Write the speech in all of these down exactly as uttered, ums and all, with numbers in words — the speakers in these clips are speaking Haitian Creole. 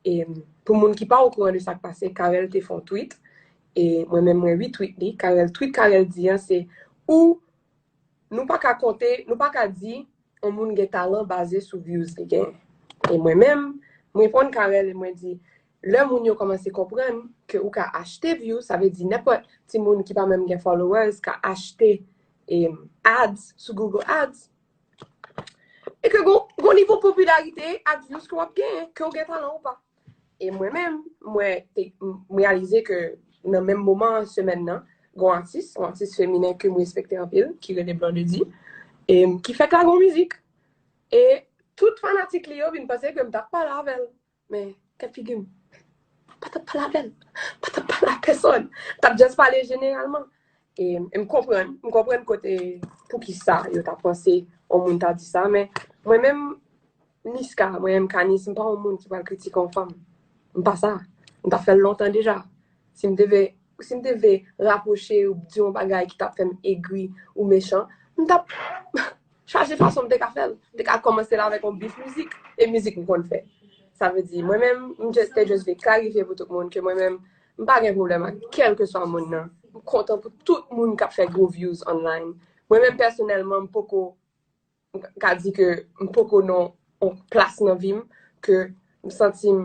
E pou moun ki pa okouran de sa k pase, Carel te fè yon tweet. E mwen menm, mwen retweet li. Carel tweet, Carel di an, se ou, nou pa ka konte, nou pa ka di yon moun gen talan baze sou views li genyen. E mwen menm, mwen reponn Carel e mwen di, lè moun yo kòmanse konprann ke ou ka achte views, sa vle di nenpòt timoun ki pa menm gen followers ka achte em, ads sou Google Ads. E ke gon, gon nivo popilarite ak views ke w ap genyen, ke w gen talan ou pa. E mwen menm, mwen te, m reyalize ke nan menm moman semèn nan, gon atis, yon atis feminen ke m respekte anpil, ki rele Blondedy, e ki fèk lage yon mizik. E tout fanatik li yo vin panse ke m t ap pale avè l. Men, tèt figi m, pa t ap pale avè l. Pa t ap pale ak pèsòn. M t ap just pale jeneralman. E m konprann, m konprann kote, poukisa yo ta panse yon moun ta di sa, men mwen menm, Niska, mwen menm Kanis, m pa yon moun ki pral kritike yon fanm. M pa sa. M ta fè l lontan deja. Si m te vle, si m te vle rapwoche ou di yon bagay ki t ap fè m egri ou mechan, m t ap chache fason m te ka fè l. M te ka kòmanse l avèk yon bif mizik, e mizik m konn fè. Sa vle di, mwen menm, m just, te just vle klarifye pou tout moun ke mwen menm, m pa gen pwoblèm ak kèlkeswa moun nan. M kontan pou tout moun k ap fè gwo views online. Mwen menm, pèsonèlman, m poko, m ka di ke m poko nan yon plas nan vi m ke m santi m,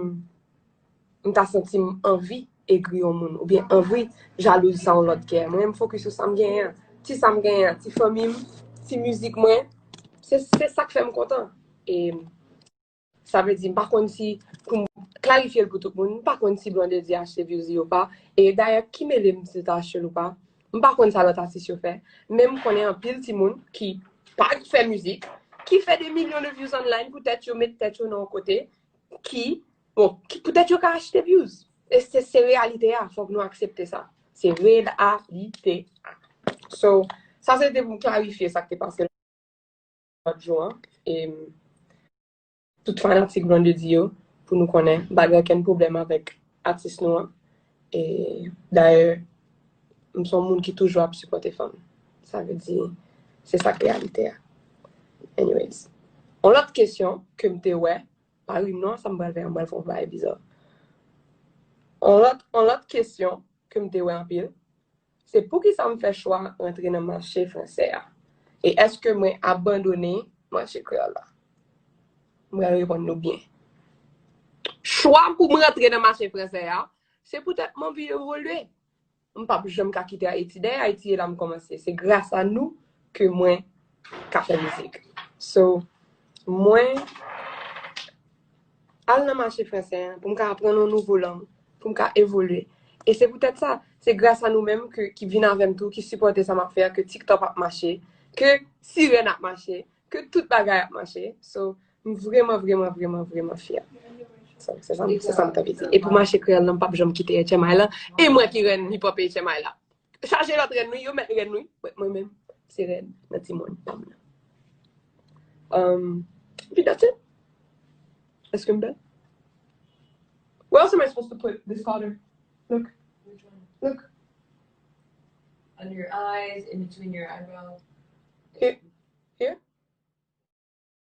m ta santi m anvi egri yon moun, oubyen anvi jalouz sa yon lòt gen. Mwen, m fokis sou sa m genyen an. Ti sa m genyen an, ti fanmi m, ti mizik mwen, se, se sa k fè m kontan. E sa vle di, m pa konn si, pou m klarifye l pou tout moun, m pa konn si Blondedy achte views li ou pa. E dayè, ki mele m si l ta achte l ou pa? M pa konn sa lòt atis yo fè. Men m konnen anpil timoun ki pa fè mizik, ki fè de milyon de views online pou tèt yo, met tèt yo nan yon kote, ki, bon, ki poutèt yo ka achte views. E se, se reyalite a, fòk nou aksepte sa. Se reyalite a. So, sa se te pou m klarifye sa k te pase lòt jou an. E tout fanatik Blondedy yo, pou nou konnen, m pa gen okenn pwoblèm avèk atis nou an. E dayè, m se yon moun ki toujou ap sipòte fanm. Sa vle di, se sa k reyalite a. Anyways. Yon lòt kesyon ke m te wè, pa ri m non, sa m pral fè, m pral fè yon bagay biza. Yon lòt, yon lòt kesyon ke m te wè anpil, se poukisa m fè chwa rantre nan mache fransè a? E èske mwen abandone mache kreyòl la? M pral reponn nou byen. Chwa pou m rantre nan mache fransè a, se poutèt m anvi evolye. M p ap janm ka kite Ayiti. Dèyè Ayiti e la m kòmanse. Se gras a nou ke mwen ka fè mizik. So, mwen al nan mache fransè an pou m ka aprann yon nouvo lang, pou m ka evolye. E se poutèt sa, se gras a nou menm ke, ki vin avè m tou, ki sipòte sa m ap fè a, ke TikTok ap mache, ke Sirèn ap mache, ke tout bagay ap mache. So, m vrèman, vrèman, vrèman, vrèman fyè. So, se sa, se sa m t anvi di. E pou mache kreyòl lan, m p ap janm kite H M I lan. E mwen ki rèn hip hop H M I la. Chache lòt rèn wi, yo mèt rèn wi. But mwen menm, se rèn nan timoun pa m nan. Um, epi that's it. Èske m bèl? Where else am I supposed to put this color? Look. Look. Under your eyes, in between your eyebrows. Okay.